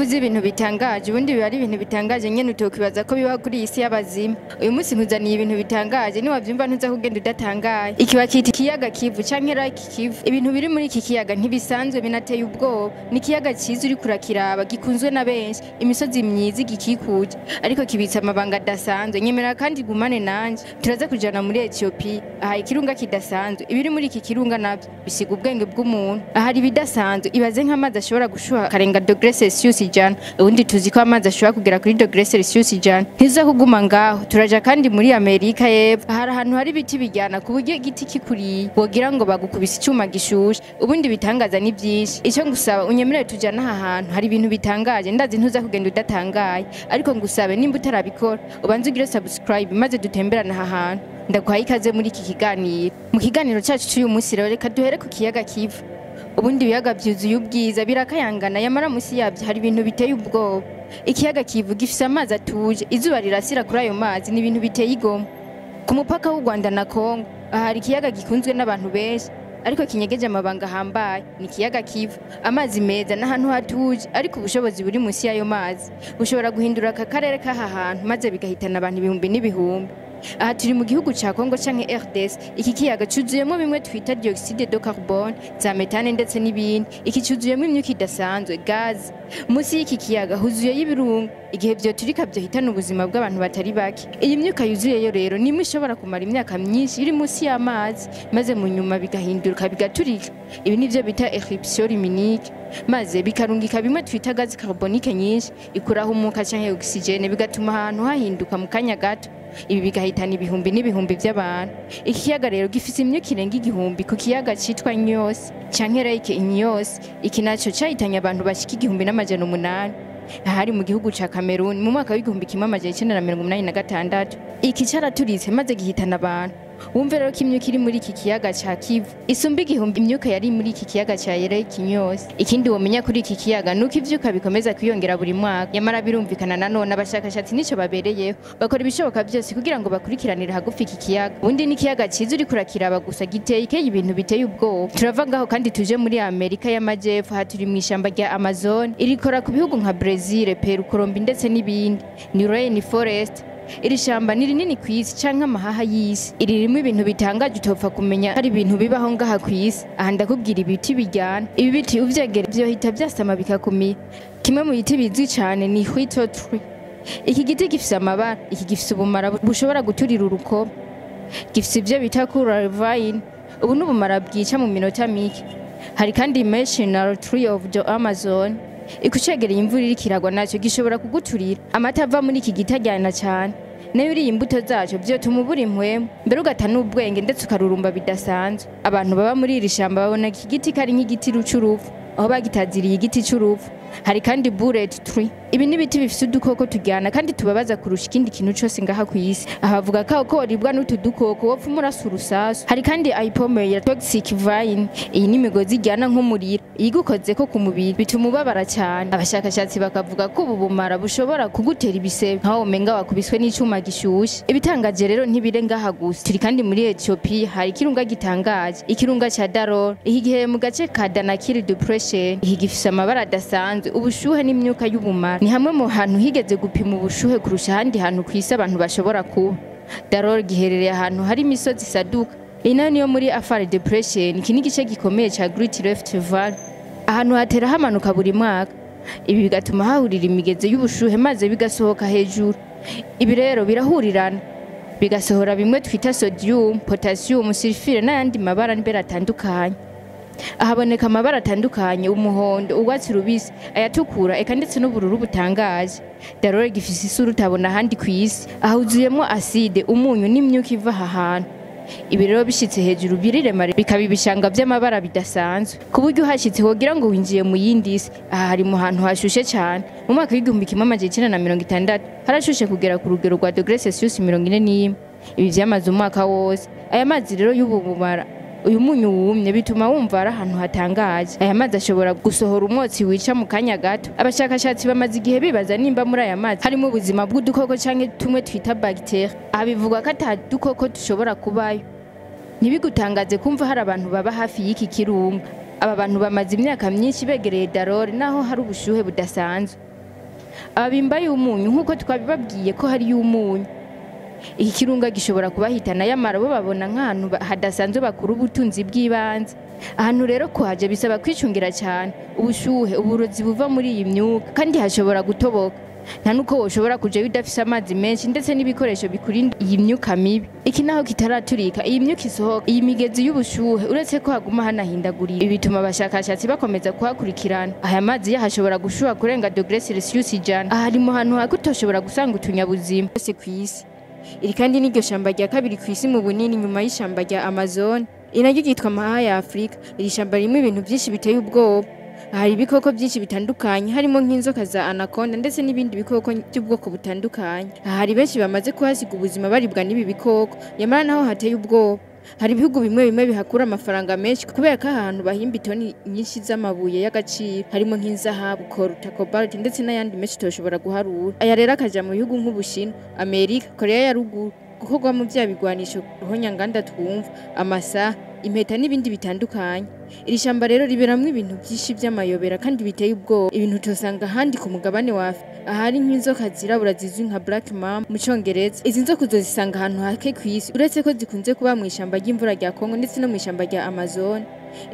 Iyo mvuze ibintu bitangaje, ubundi biba ari ibintu bitangaje nyene utokwibaza ko biba kuri iyi si y'abazima. Uyu munsi nkuzaniye ibintu bitangaje, niwavyumva ntuza kugenda udatangaye. Iki bakita ikiyaga Kivu canke Lake Kivu. Ibintu biri muri iki kiyaga ntibisanzwe, binateye ubwoba. Ni ikiyaga ciza uriko urakiraba, gikunzwe na benshi, imisozi myiza igikikuje, ariko kibitse amabanga adasanzwe. Nyemera kandi gumane nanje, turaza kujana muri Ethiopia aha ikirunga kidasanzwe. Ibiri muri iki kirunga navyo bisiga ubwenge bw'umuntu. Ahari ibidasanzwe, ibaze nk'amazi ashobora gushuha akarenga degré Celsius 100. Ubundi tuzi ko amazi ashobora kugera kuri degré Celsius 100. Ntiza kuguma ngaho, turaja kandi muri Amerika y'Epfo. Hari ahantu hari ibiti bijyana ku buryo igiti kikuriye wogira ngo bagukubise icyuma gishushe. Ubundi bitangaza ni byinshi. Icyo ngusaba, unyemerere tujana aha hantu hari ibintu bitangaje. Ndazi ntuza kugenda udatangaye, ariko ngusabe nimba utarabikora ubanze ugire subscribe maze dutemberane aha hantu. Ndaguhaye ikaze muri iki kiganiro. Mu kiganiro cyacu cy'uyu munsi rero, reka duhere ku kiyaga Kivu. Ubundi ibiyaga byuzuye ubwiza, birakayangana, yamara munsi yabyo hari ibintu biteye ubwoba. Ikiyaga Kivu gifise amazi atuje, izuba rirasira kuri ayo mazi, ni ibintu biteye igomwe. Ku mupaka w'u Rwanda na Kongo aha hari ikiyaga gikunzwe n'abantu benshi, ariko kinyegeje amabanga ahambaye. Ni ikiyaga Kivu. Amazi meza n'ahantu hatuje, ariko ubushobozi buri munsi y'ayo mazi bushobora guhindura aka karere k'aha hantu, maze bigahitana abantu ibihumbi n'ibihumbi. Aha turi mu gihugu ca Congo canke RDC. Iki kiyaga cuzuyemo bimwe twita dioxyde de carbone, za méthane ndetse n'ibindi. Iki cuzuyemo imyuka idasanzwe, gaz. Munsi y'iki kiyaga huzuyeyo ibirunga, igihe vyoturika vyohitana ubuzima bw'abantu batari bake. Iyi myuka yuzuyeyo rero nimwe ishobora kumara imyaka myinshi iri munsi y'amazi, maze mu nyuma bigahinduka, bigaturika. Ibi nivyo bita éruption limnique, maze bikarungika bimwe twita gaz carbonique nyinshi ikuraho umwuka canke oxygène, bigatuma ahantu hahinduka mu kanya gato. Ibi bigahitana ibihumbi n'ibihumbi by'abantu. Iki kiyaga rero gifise imyuka irenga 1000 ku kiyaga citwa Nyos canke Lake Nyos. Iki naco cahitanye abantu bashika 1800, ahari mu gihugu ca Cameroon mu mwaka w'1986. Iki caraturitse maze gihitana abantu. Wumve rero ko imyuka iri muri iki kiyaga ca Kivu isumba 1000 imyuka yari muri iki kiyaga ca Lake Nyos. Ikindi womenya kuri iki kiyaga nuko ivyuka bikomeza kwiyongera buri mwaka. Nyamara birumvikana nanone, abashakashatsi nico babereyeho, bakora ibishoboka byose kugira ngo bakurikiranire hagufi iki kiyaga. Ubundi n'ikiyaga ciza, uriko urakiraba gusa giteye ikeye ibintu biteye ubwoba. Turava ngaho kandi tuje muri Amerika y'Amajepfo. Aha turi mu ishamba rya Amazon, irikora ku bihugu nka Brazil, Peru, Colombia ndetse n'ibindi. Ni rain forest. Iri shamba ni rinini ku isi canke amahaha y'isi. Iri ririmo ibintu bitangaje utopfa kumenya hari ibintu bibaho ngaha ku isi. Aha ndakubwira ibiti bijyana. Ibi biti uvyegera vyohita vyasama bikakumira. Kimwe mu biti bizwi cane ni Huito tree. Iki giti gifise amabara, iki gifise ubumara bushobora guturira urukoba. Gifise ivyo bita curare vine, ubu ni ubumara bwica mu minota mike. Hari kandi National Tree of the Amazon. Ikucegereye imvura iriko iragwa naco gishobora kuguturira. Amata ava muri iki giti ajyana cane, nayo uriye imbuto zaco vyotuma ubura impwemu, mbere ugata n'ubwenge, ndetse ukarurumba bidasanzwe. Abantu baba muri iri shamba babona iki giti ko ari nk'igiti c'urupfu, aho bagitaziriye igiti c'urupfu. Hari kandi bullet tree. Ibi ni ibiti bifise udukoko turyana kandi tubabaza kurusha ikindi kintu cose ngaha ku isi. Aha bavuga ko ko waribwa n'utu dukoko wopfa umurasa urusasu. Hari kandi Ipomoea toxic vine. Iyi ni imigozi ijyana nk'umuriro, iyigukoze ko ku mubiri bituma ubabara cyane. Abashakashatsi bakavuga ko ubu bumara bushobora kugutera ibisebe nkaho womenga wakubiswe n'icuma gishushe. Ibitangaje rero ntibire ngaha gusa. Turi kandi muri Ethiopia, hari ikirunga gitangaje, ikirunga ca Dallol. Iki gihe mu gace ka Danakil Depression. Iki gifise amabara adasanzwe, ubushuhe n'imyuka y'ubumara. Ni hamwe mu hantu higeze gupima ubushuhe kurusha ahandi hantu ku isi abantu bashobora kuba. Dallol giherereye ahantu hari imisozi isaduka. Iyi nayo niyo muri Afar Depression. Iki ni igice gikomeye ca Great Rift Valley, ahantu hatera hamanuka buri mwaka. Ibi bigatuma hahurira imigezi y'ubushuhe, maze bigasohoka hejuru. Ibi rero birahurirana bigasohora bimwe twita sodium, potassium, sulfure n'ayandi mabara mbere atandukanye. Ahaboneka amabara atandukanye: umuhondo, urwatsi rubisi, ayatukura, eka ndetse n'ubururu butangaje. Dallol gifise isura utabona ahandi ku isi. Ahuzuyemo acide, umunyu n'imyuka iva aha hantu. Ibi rero bishitse hejuru birirema, bikaba ibishanga by'amabara bidasanzwe, ku buryo uhashyitse wogira ngo winjiye mu yindi isi. Aha hari mu hantu hashushe cyane. Mu mwaka w'1960 harashushe kugera ku rugero rwa degré Celsius 41. Ibi vyamaze umwaka wose. Aya mazi rero y'ubu bumara, uyu munyu wumye, bituma wumva ari ahantu hatangaje. Aya mazi ashobora gusohora umwotsi wica mu kanya gato. Abashakashatsi bamaze igihe bibaza nimba muri aya mazi harimo ubuzima bw'udukoko canke tumwe twita bagiteri. Aha bivugwa ko ata dukoko dushobora kubayo. Ntibigutangaze kumva hari abantu baba hafi y'iki kirunga. Aba bantu bamaze imyaka myinshi begereye Dallol, naho hari ubushuhe budasanzwe. Ababimba y'umunyu nk'uko twabibabwiye ko hari y'umunyu. Iki kirunga gishobora kubahitana, yamara bo babona nk'ahantu hadasanzwe bakura ubutunzi bw'ibanze. Ahantu rero kuhaja bisaba kwicungira cyane ubushuhe, uburozi buva muri iyi myuka, kandi hashobora gutoboka. Nta nuko woshobora kujayo udafise amazi menshi ndetse n'ibikoresho bikurinda iyi myuka mibi. Iki naho kitaraturika, iyi myuka isohoka, iyi migezi y'ubushuhe, uretse ko haguma hanahindagurira. Ibi bituma abashakashatsi bakomeza kuhakurikirana. Aya mazi yahashobora gushuha kurenga dogere Celsius 100. Aha ari mu hantu hake utoshobora gusanga utunyabuzima hose kw'isi. Iri kandi n'iryo shamba rya kabiri kw'isi mu bunini nyuma y'ishamba rya Amazon. Iri naryo ryitwa Maha ya Afurika. Iri shamba ririmo ibintu byinshi biteye ubwoba. Hari ibikoko byinshi bitandukanye, harimo nk'inzoka za anaconda ndetse n'ibindi bikoko by'ubwoko butandukanye. Hari benshi bamaze kuhasiga ubuzima baribwa n'ibi bikoko, yamara naho hateye ubwoba. Hari ibihugu bimwe bimwe bihakura amafaranga menshi kubera ko ahantu bahimba itoni nyinshi z'amabuye y'agaciro, harimo nk'inzahabu, koruta, cobalt ndetse n'ayandi menshi toshobora guharura. Aya rero akaja mu bihugu nk'Ubushinwa, Amerika, Korea ya ruguru, gukorwamo vya bigwanisho ruhonyanganda twumva, amasaha, impeta n'ibindi bitandukanye. Iri shamba rero riberamwo ibintu byinshi by'amayobera kandi biteye ubwoba, ibintu utosanga ahandi ku mugabane wa Afurika. Ahari nk'inzoka zirabura zizwi nka Black Mamba mu Congereza. Izi nzoka uzozisanga ahantu hake kw'isi, uretse ko zikunze kuba mu ishamba ry'imvura rya Congo ndetse no mu ishamba rya Amazon.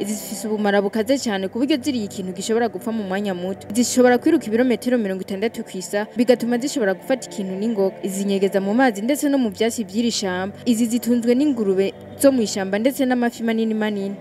Izi zifise ubumara bukaze cyane ku buryo ziriye ikintu gishobora gupfa mu mwanya muto. Zishobora kwiruka ibirometero 60 kw'isa, bigatuma zishobora gufata ikintu n'ingoga. Izi nyegeza mu mazi ndetse no mu vyatsi vy'iri shamba. Izi zitunzwe n'ingurube zo mu ishamba ndetse n'amafi manini manini.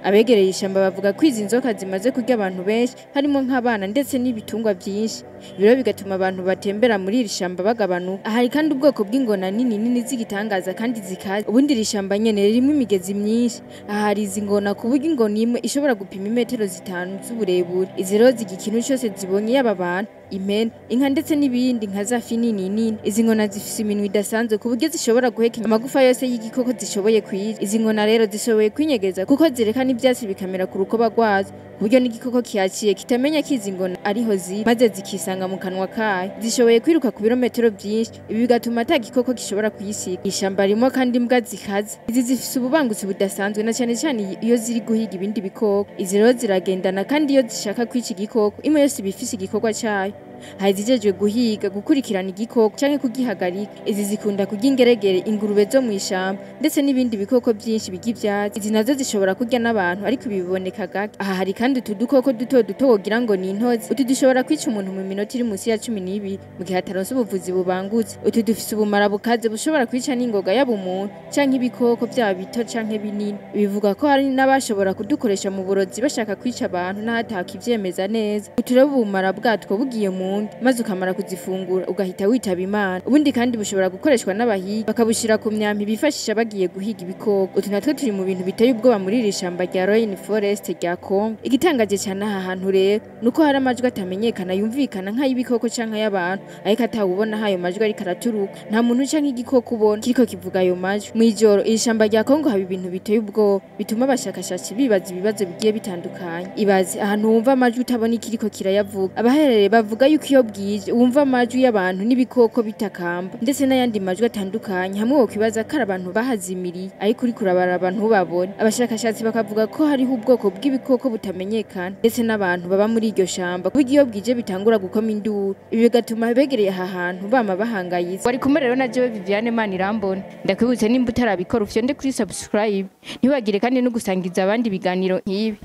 Abegereye ishamba bavuga ko izi nzoka zimaze kurya abantu benshi, harimo nk'abana ndetse n'ibitungwa byinshi. Ibiro bigatuma abantu batembera muri iri shamba bagabanuka. Hari kandi ubwoko bw'ingona nini nini z'igitangaza kandi zikaze. Ubundi iri shamba nyene ririmo imigezi myinshi. Aha hari izi ngona ku buryo ingona imwe ishobora gupima imetero 5 z'uburebure. Izi rero zirya ikintu cyose zibonye, yaba abantu, impene, inka ndetse n'ibindi nka za fi nini nini. Izi ngona zifise iminwe idasanzwe ku buryo zishobora guhekenya amagufa yose y'igikoko zishoboye kwica. Izi ngona rero zishoboye kwinyegeza kuko zireka n'ivyatsi bikamera ku rukoba rwazo, ku buryo n'igikoko kihaciye kitamenya ko izi ngona ariho ziri, maze zikisanga mu kanwa kayo. Zishoboye kwiruka ku birometero byinshi, ibi bigatuma ata gikoko gishobora kuyisiga. Ishamba ririmo kandi imbwa zikaze. Izi zifise ububangutsi budasanzwe na cyane cyane iyo ziri guhiga ibindi bikoko. Izi rero ziragendana kandi iyo zishaka kwica igikoko, imwe yose iba ifise igikorwa cayo. Hari izijejwe guhiga, gukurikirana igikoko canke kugihagarika. Izi zikunda kurya ingeregere, ingurube zo mw'ishamba ndetse n'ibindi bikoko byinshi birya ivyatsi. Izi nazo zishobora kurya n'abantu, ariko ibi biboneka gake. Aha hari kandi utu dukoko duto duto wogira ngo ni intozi. Utu dushobora kwica umuntu mu minota iri munsi ya 12 mu gihe ataronse ubuvuzi bubangutse. Utu dufise ubumara bukaze bushobora kwica n'ingoga yaba umuntu canke ibikoko vyaba bito canke binini. Bivuga ko hari n'abashobora kudukoresha mu burozi bashaka kwica abantu n'ahataka ivyemeza neza. Utu rero ubumara bwatwo bugiye mu maze ukamara kuzifungura ugahita witaba Imana. Ubundi kandi bushobora gukoreshwa n'abahigi bakabushira ku myampi bifashisha bagiye guhiga ibikoko. Utu natwo turi mu bintu biteye ubwoba muri iri shamba rya Rain Forest rya Congo. Igitangaje cyane aha hantu rero nuko hari amajwi atamenyekana yumvikana nk'ay'ibikoko canke ay'abantu, ariko atawubona aho ayo majwi ariko araturuka. Nta muntu canke igikoko ubona kiriko kivuga ayo majwi. Mw'ijoro iri shamba rya Congo haba ibintu biteye ubwoba bituma abashakashatsi bibaza ibibazo bigiye bitandukanye. Ibaze ahantu wumva amajwi utabona ikiriko kirayavuga. Abaherereye bavuga yuko iyo bwije wumva amajwi y'abantu n'ibikoko bitakamba ndetse n'ayandi majwi atandukanye, hamwe wokwibaza ko ari abantu bahazimiriye, ariko uriko urabara abantu ubabona. Abashakashatsi bakavuga ko hariho ubwoko bw'ibikoko butamenyekana ndetse n'abantu baba muri iryo shamba, kuburyo iyo bwije bitangura gukoma induru. Ibi bigatuma abegereye aha hantu bama bahangayitse. Wari kumwe rero na jewe Viviane Manirambona. Ndakwibutse nimba utarabikora ufyonde kuri subscribe, ntiwibagire kandi no gusangiza abandi ibiganiro nk'ibi.